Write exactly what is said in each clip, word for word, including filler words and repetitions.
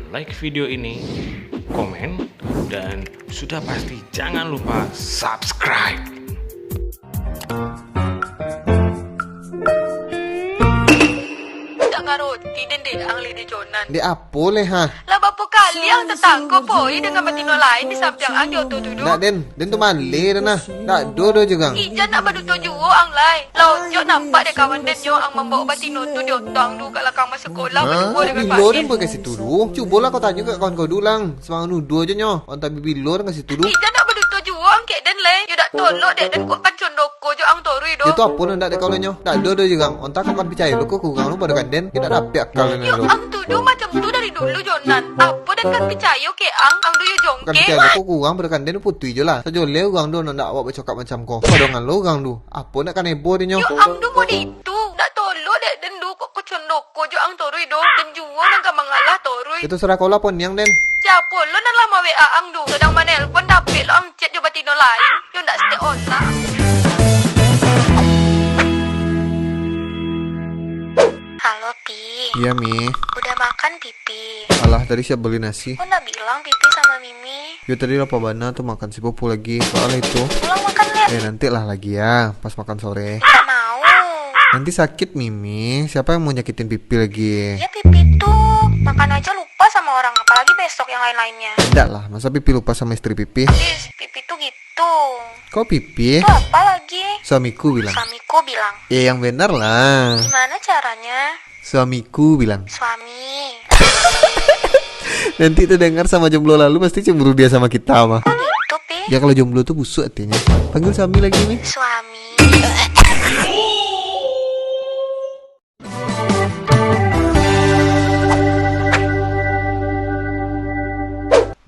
Like video ini, komen, dan sudah pasti jangan lupa subscribe. Ndak ngaroti den dek ang lai di Jonan. Dek apo leh, ha? Lah bapo kali ang tatangkok poi dengan batino lain di sampiang ang di oto tu doh? Ndak, den. Den tu maleh dah nah. Ndak ado doh jo ang. Ijan nak baduto juo ang lai. Lah onjok nampak dek kawan den nyo ang mambaok batino tu di oto ang tu ka lakang masakolah baduo dengan Pak Bilo den. Bilo den poi ka situ doh. Cubolah kau tanyo ka kawan kau dulu ang. Sambarang nuduah ajo nyo. Onta bilo den ka situ doh. Ijan nak baduto juo ang kek den lai. Yo dak tolok dek den kok kacondoko jo ang toruih doh. Yo tu apo nan ndak dek kau lai nyo? Ndak ado doh jo ang. Onta kau kan picayo lo ko ka urang lo pado kan den. Kito dapek akal den lo. Yo ang tu doh macam tu dari dulu Jonan. Apo den kan picayo kek ang? Ang tu yo jongkek. Kan picayo lo ko ka urang pado kan den, putuih jo lah. Sajo lai urang doh nan ndak awak bacokak macam ko. Pado ngan lo urang doh. Apo nak kanai bo dek nyo? Yo ang doh model itu. Ndak tolok dek den doh kok kacondoko jo ang toruih doh. Den juo nan ka mangalah toruih. Itu serah kau lah poniang den. Siapo lo nan lah ma-W A ang doh? Sadang manelpon dapek lo ang chat jo batino lain. Yo ndak setek otak. Halo, Pi. Iya, Mi. Udah makan, Pipi? Alah, tadi siap beli nasi. Kok ndak bilang Pipi sama Mimi? Yo, tadi lapar bana tu makan sipupu lagi. Soalnya itu. Pulang makan, Lek. Eh, nanti lah lagi ya, pas makan sore. Nggak mau. Nanti sakit, Mimi. Siapa yang mau nyakitin Pipi lagi? Ya, Pipi tu. Makan aja lupa sama orang, apalagi besok yang lain-lainnya. Ndak lah, masa Pipi lupa sama istri Pipi? Ih, Pipi tu gitu. Kok Pipi? Itu apa lagi? Suamiku bilang. Suamiku bilang. Ya, yang benar lah. Gimana caranya? Suamiku bilang. Suami. Nanti terdengar sama jomblo lalu, pasti cemburu dia sama kita, mah. Kok gitu, Pi? Ya, kalau jomblo tuh busuk hatinya. Panggil suami lagi, Mi. Suami.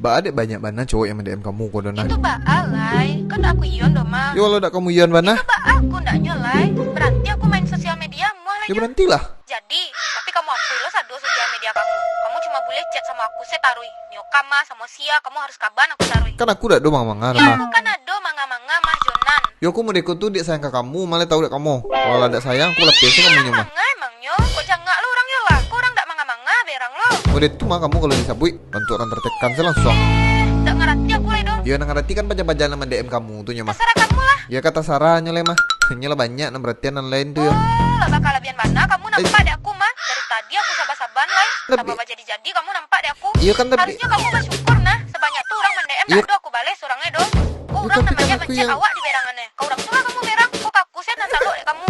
Baa dek banyak bana cowok yang ma-D M kamu ko, Dona? Itu baa, Lai. Kan dak aku iyon doh, mah. Yo, kalau dak kamu iyon bana? Itu baa aku ndaknyo, Lai. Berarti aku main sosial media muah, Lai. Yo, berhentilah. Jadi, tapi kamu akui lo sado sosial media kamu. Kamu cuma buleh chat samo aku se taruih. Nyo kama samo sia, kamu harus kaban aku taruih. Kan aku dak ado manga-manga, Lai. Yo, aku kan ado manga-manga, mah, Jonan. Yo, aku modeko tu dek sayang ka kamu, malah tahu dak kamu. Kalau lah dak sayang, aku lapeh se kamu nyo mah. Manga emangnyo, kok cangak lo urang yo lah. Kok urang dak manga-manga berang lo. Model tu mah kamu kalau disabuik, bantuak urang tertekan se langsuang. Eh, dak ngarati aku lai doh. Yo, nan ngarati kan paja-paja nan ma-D M kamu tu nyo mah. Tasarah kamu lah. Yo, ka tasarah nyo lai mah. Nyo lah banyak nan perhatian nan lain tu yo. Oh, lah bakalabihan bana kamu nampak dek aku mah. Dari tadi aku saba-saban lai. Tapi saba bajadi-jadi kamu nampak dek aku. Iyo kan, tapi harusnyo kamu basyukur nah. Sabanyak tu urang ma-D M, iyo, dak ado aku baleh surang e doh. Kok urang nan banyak ma-chat awak di berangan e. Ka urang tu lah kamu berang. Kok ka aku se nan talok dek kamu.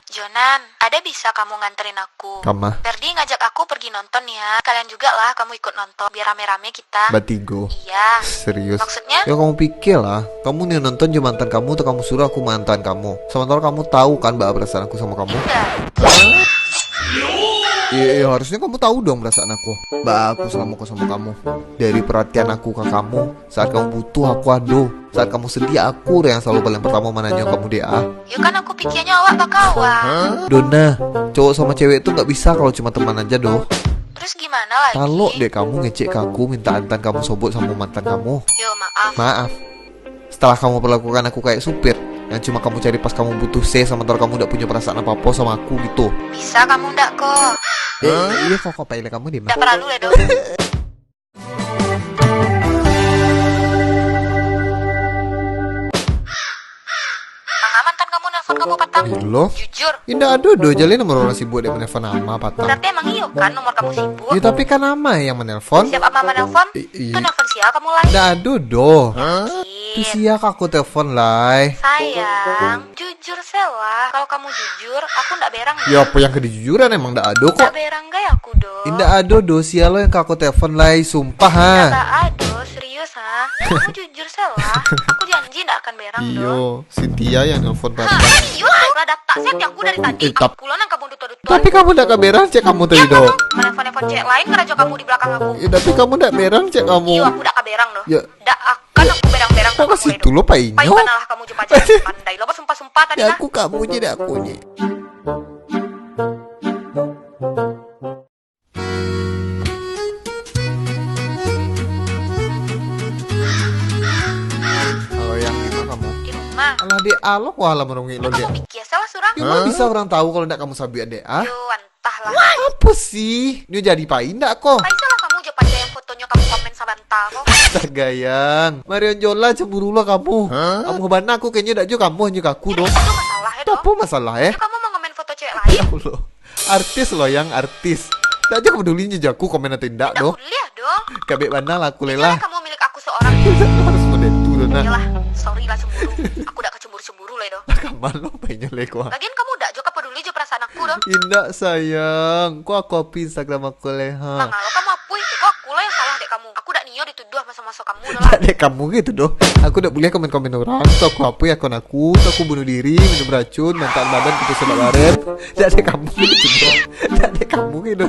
Jonan, ada bisa kamu nganterin aku? Kama? Ferdi ngajak aku pergi nonton ya. Kalian juga lah kamu ikut nonton, biar rame-rame kita. Batigo? Iya. Serius? Maksudnya? Ya, kamu pikir lah. Kamu ni nonton jo mantan kamu atau kamu suruh aku mantan kamu? Sementara kamu tahu kan baa perasaan aku sama kamu? Tidak. Iya, iya, harusnya kamu tahu dong perasaan aku. Baa aku selama aku sama kamu. Dari perhatian aku ke kamu, saat kamu butuh, aku ado. Saat kamu sedih, aku yang selalu paling pertama mananyo kamu, dek ah. Yo kan aku pikirnyo awak bakawan. Dona, cowok sama cewek tu nggak bisa kalau cuma teman aja doh. Terus gimana lagi? Talok dek kamu ngecek ke aku, minta antan kamu sobok sama mantan kamu. Yo, maaf. Maaf. Setelah kamu perlakukan aku kayak supir, yang cuma kamu cari pas kamu butuh se, sementara kamu ndak punya perasaan apa-apa sama aku gitu. Bisa kamu ndak kok? Eh, iya kok, kok pailah kamu deh, mah. Ndak perlu deh, dong. Manga mantan kamu nelpon kamu patang? Ilo? Jujur. Indak ado doh, jaleh nomor urang sibuk dek manelpon ama patang. Berarti emang iyo kan nomor kamu sibuk? Yo, tapi kan ama yang manelpon. Siap ama manelpon? I-, i- Tu nelpon sia kamu lai? Ndak ado doh. Yakin? Tu sia ka aku telpon lai. Sayang, jujur se lah. Kalau kamu jujur, aku ndak berang. Yo, apo yang ka dijujuran, emang ndak ado kok. Ndak berang gai aku doh. Indak ado doh, sia lo yang ka aku telpon lai, sumpah ha. Ndak ado, serius ha. Kamu jujur se lah. Aku janji ndak akan berang doh. Iyo. Si Tia yang nelpon tadi. Ha, iyo, lah datak se hati aku dari tadi. Eh, tap- Aku lo nan kamu duto-duto. Tapi kamu ndak ka berang cek kamu tadi doh. Manelpon-nelpon cewek lain karajo kamu di belakang aku. Eh, tapi kamu ndak berang cek kamu. Iyo, aku ndak ka berang doh. Yo. Ndak akan aku berang-berang. Kok ka situ lo painyo? Pai manalah kamu jo paja. Pandai lo basumpah-sumpah tadi lah. Yo, aku kamu je dek aku ni. Halo, Yang, di ma kamu? Di rumah. Alah, Dek A lo, wah lah marongek lo, Dek. Kamu pikia salah surang. Yo, bisa urang tahu kalau ndak kamu sabuik, Dek A? Yo, antahlah. Apa sih? Nyo jadi pai ndak ko? Pai salah kamu jo paja yang fotonyo kamu komen sabanta ko. Astaga, Yang. Marion Jola cemburu lah kamu. Kamu bana aku kayaknyo dak jo kamu, hanyo kaku doh. Itu masalah, eh, doh? Apa masalah, eh? Itu kamu mau ngomen foto cewek lain? Ya Allah. Artis lo, Yang, artis. Dak jo peduli nyo jo aku komen atau indak doh. Dak buliah doh. Kabek bana lah aku lela. Kamu milik aku seorang. Harus model tu doh, nah. Iyalah, sorry lah cemburu. Aku dak kacemburu-cemburu lai doh. Kaman lo painyo lai ko. Lagian kamu dak jo ka peduli jo perasaan aku doh. Indak sayang, ko aku apui Instagram aku lai ha. Manga lo kamu apui, ko aku lo yang salah dek kamu. Aku dak nio dituduah maso-maso kamu doh lah. Dak dek kamu gitu doh. Aku dak buliah komen-komen urang. Tu aku apui akun aku, tu aku bunuh diri, minum racun, mantak badan, putus sama bareng. Dak dek kamu gitu doh. Dak dek kamu gitu doh.